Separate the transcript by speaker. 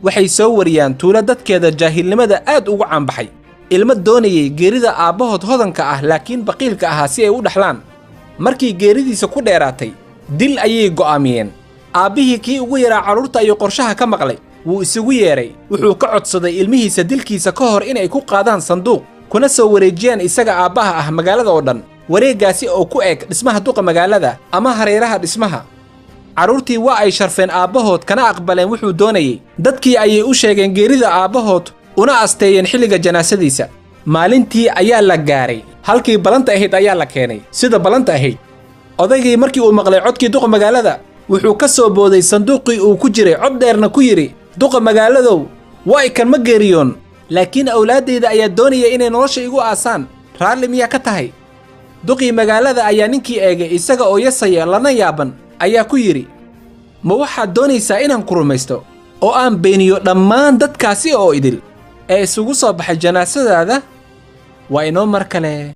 Speaker 1: Waxay soo wariyaan tuulo dadkeeda jaahilnimada aad ugu caanbaxay, ilmo doonayay geerida aabbahood hodanka ah laakiin baqiilka ahaa si ay u dhaxlaan. Markii geeridiisa ku dheeraatay, dil ayay go'aamiyeen. Aabbihii kii ugu yaraa carruurta ayuu qorshaha ka maqlay, wuu isugu yeedhay. Wuxuu ka codsaday ilmihiisa dilkiisa ka hor inay ku qaadaan sanduuq kuna soo wareejiyaan isaga aabbaha ah magaalada oo dhan, wareeggaasi oo ku eg dhismaha duqa magaalada ama hareeraha dhismaha. Carruurtii waa ay sharfeen aabbahood kana aqbaleen wuxuu doonayey. Dadkii ayay u sheegeen geerida aabbahood una asteeyeen xilliga janaasadiisa. Maalintii ayaa la gaaray, halkii ballanta ahayd ayaa la keenay sida ballanta ahayd. Odaygii markii uu maqlay codkii duqa magaalada, wuxuu ka soo booday sanduuqii uu ku jiray, cod dheerna ku yidhi: "Duqa magaaladow, waa ikan, ma geeriyoon, laakiin awlaaddayda ayaa doonaya inay nolosha igu aasaan. Raalli miyaa ka tahay?" Duqii magaalada ayaa ninkii eegay isaga oo yasaya lana yaaban, ayaa ku yidhi: "Ma waxaad doonaysaa inaan ku rumaysto oo aan beeniyo dhammaan dadkaasi oo idil ee isugu soo baxay janaasadaada?" Waa inoo mar kale.